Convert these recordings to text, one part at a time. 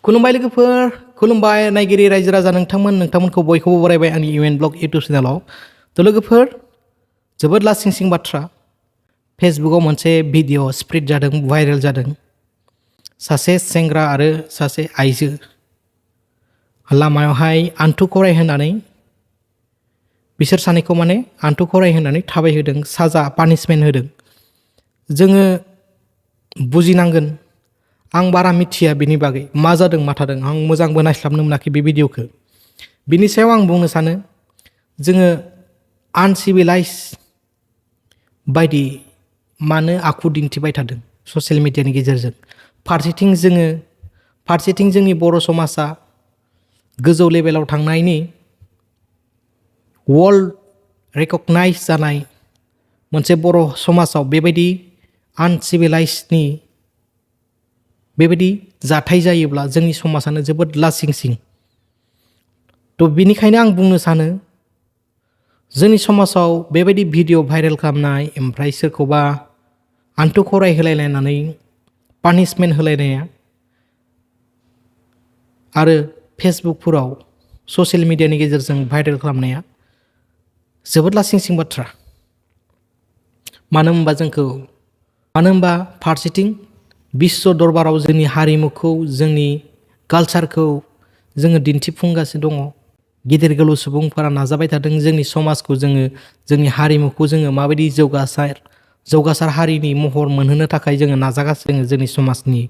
खुलुमबाय लोगोफोर, खुलुमबाय नायगिरि रायजो राजा नोंथांमोनखौ बयखौबो बरायबाय आंनि इउएन ब्लग इउटुब चेनेलाव। थ' लोगोफोर, जोबोद लासिं बाथ्रा फेसबुकाव मोनसे भिडिअ स्प्रेड जादों, भाइरेल जादों। सासे सेंग्रा आरो सासे आइजो लामायावहाय आन्थु खराय होनानै बिसोर सानैखौ आन्थु खराय होनानै थाबायहोदों, साजा पानिशमेन्ट होदों। जोङो बुजिनांगोन। आं बारा मिथिया बिनि बागै मा जादों मा थादों, आं मोजांबो नायस्लाबनो मोनाखै बे भिडिअखौ। बिनि सायाव आं बुंनो सानो, जोङो आनसिभिलाइज बायदि मानो आखु दिन्थिबाय थादों ससियेल मिडियानि गेजेरजों। फारसेथिं जोंनि बर' समाजा गोजौ लेभेलाव थांनायनि वर्ल्ड रेकगनाइज जानाय मोनसे बर' समाजाव बेबायदि आनसिभिलाइजनि बेबायदि जाथाय जायोब्ला जोंनि समाजानो जोबोद लासिंसिं। थ' बिनिखायनो आं बुंनो सानो, जोंनि समाजाव बेबायदि भिडिअ भाइरेल खालामनाय, ओमफ्राय सोरखौबा आन्थु खराय होलायलायनानै पानिशमेन्ट होलायनाया आरो फेसबुकफोराव ससियेल मिडियानि गेजेरजों भाइरेल खालामनाया जोबोद लासिंसिं बाथ्रा। मानो होनबा फारसेथिं बिश्व दरबाराव जोंनि हारिमुखौ, जोंनि कालचारखौ जोङो दिन्थिफुंगासिनो दङ। गिदिर गोलाव सुबुंफोरा नाजाबाय थादों जोंनि समाजखौ, जोंनि हारिमुखौ जोङो माबायदि जौगासार हारिनि महर मोनहोनो थाखाय जोङो नाजागासिनो जोंनि समाजनि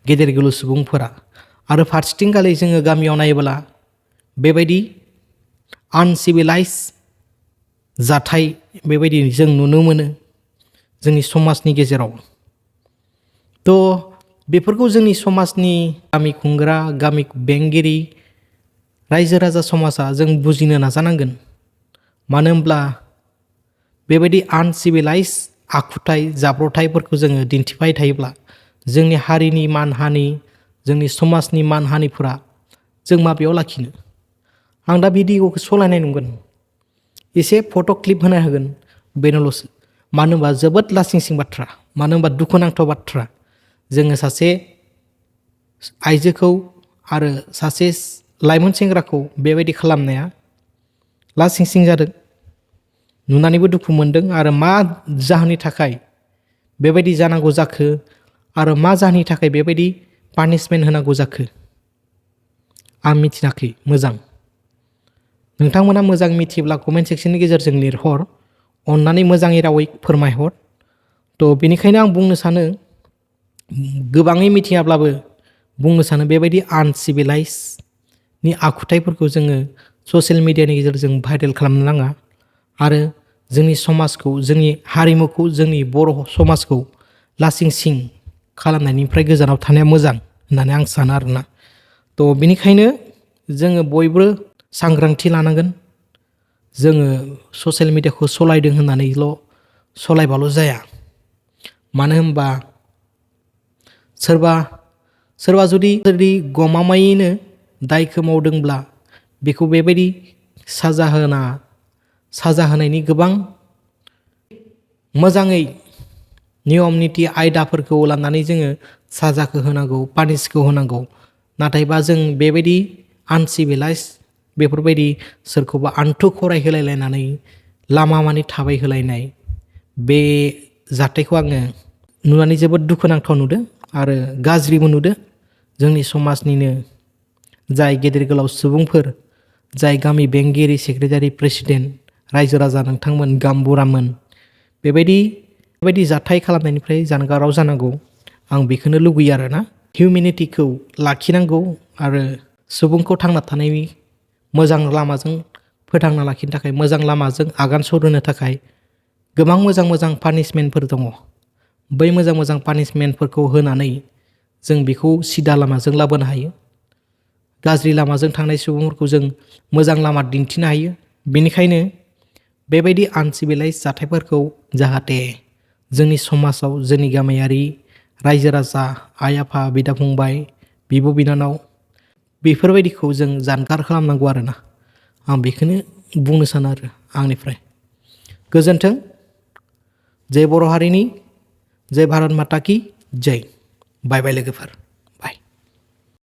गेदेर गोलाव सुबुंफोरा। आरो फारसेथिंखालि जोङो गामियाव नायोब्ला बेबायदि आनसिभिलाइज जाथाय बेबायदि जों नुनो मोनो जोंनि समाजनि गेजेराव। थ' बेफोरखौ जोंनि समाजनि गामि खुंग्रा, गामि बेंगिरि, रायजो राजा समाजा जों बुजिनो नाजानांगोन। मानो होनब्ला बेबायदि आनसिभिलाइज आखुथाय जाब्रबथायफोरखौ जोङो दिन्थिबाय थायोब्ला जोंनि हारिनि मान हानि, जोंनि समाजनि मान हानिफोरा जों माबेयाव लाखिनो? आं दा भिडिअखौ सलायनाय नुगोन, एसे फट' क्लिप होना होगोन, बेनोल'सो। मानो होनबा जोबोद लासिंसिं बाथ्रा, मानो होनबा दुखुनांथाव बाथ्रा। जोङो सासे आइजोखौ आरो सासे लाइमोन सेंग्राखौ बेबायदि खालामनाया लासिंसिं जादों। नुनानैबो दुखु मोनदों। आरो मा जाहोननि थाखाय बेबायदि जानांगौ जाखो, आरो मा जाहोननि थाखाय बेबायदि पानिशमेन्ट होनांगौ जाखो, आं मिथियाखै मोजां। नोंथांमोना मोजां मिथियोब्ला कमेन्ट सेक्सननि गेजेरजों लिरहर, अननानै मोजाङै रावै फोरमायहर। थ' बेनिखायनो आं बुंनो सानो, गोबाङै मिथियाब्लाबो बुंनो सानो, बेबायदि आनसिभिलाइजनि आखुथायफोरखौ जोङो ससियेल मिडियानि गेजेरजों भाइरेल खालामनो नाङा। आरो जोंनि समाजखौ, जोंनि हारिमुखौ, जोंनि बर' समाजखौ लासिंसिं खालामनायनिफ्राय गोजानाव थानाया मोजां होननानै आं सानो आरोना। थ' बेनिखायनो जोङो बयबो सांग्रांथि लानांगोन। जोङो ससियेल मिडियाखौ सलायदों होननानैल' सलायबाल' जाया। मानो होनबा सोरबा जुदि गमामायैनो दायखौ मावदोंब्ला बेखौ बेबायदि साजा होनायनि गोबां मोजाङै नियम निति आयदाफोरखौ लानानै जोङो साजाखौ होनांगौ, पानिशखौ होनांगौ। नाथायबा जों बेबायदि आनसिभिलाइज, बेफोरबायदि सोरखौबा आन्थु खराय होलायलायनानै लामा मानि थाबाय होलायनाय, बे जाथायखौ आङो नुनानै जोबोद दुखुनांथाव नुदों आरो गाज्रिबो नुदों। जोंनि समाजनिनो जाय गेदेर गोलाव सुबुंफोर, जाय गामि बेंगिरि, सेक्रेटारि, प्रेसिडेन्ट, रायजो राजा नोंथांमोन, गामबुरामोन, बेबायदि जाथाय खालामनायनिफ्राय जानगाराव जानांगौ। आं बेखौनो लुगैयो आरोना। हिउमेनिटिखौ लाखिनांगौ आरो सुबुंखौ थांना थानायनि मोजां लामाजों फोथांना लाखिनो थाखाय, मोजां लामाजों आगान सुरहोनो थाखाय गोबां मोजां पानिशमेन्टफोर दङ। बै मोजां पानिशमेन्टफोरखौ होनानै जों बेखौ सिदा लामाजों लाबोनो हायो। गाज्रि लामाजों थांनाय सुबुंफोरखौ जों मोजां लामा दिन्थिनो हायो। बेनिखायनो बेबायदि आनसिभिलाइज जाथायफोरखौ जाहाथे जोंनि समाजाव, जोंनि गामियारि रायजो राजा, आइ आफा, बिदा फंबाय, बिब' बिनानाव, बेफोरबायदिखौ जों जानगार खालामनांगौ आरोना। आं बेखौनो बुंनो सानो आरो आंनिफ्राय। गोजोन्थों। जय बर' हारिनि, जय भारत माता की जय। बाय बाय लोगोफोर।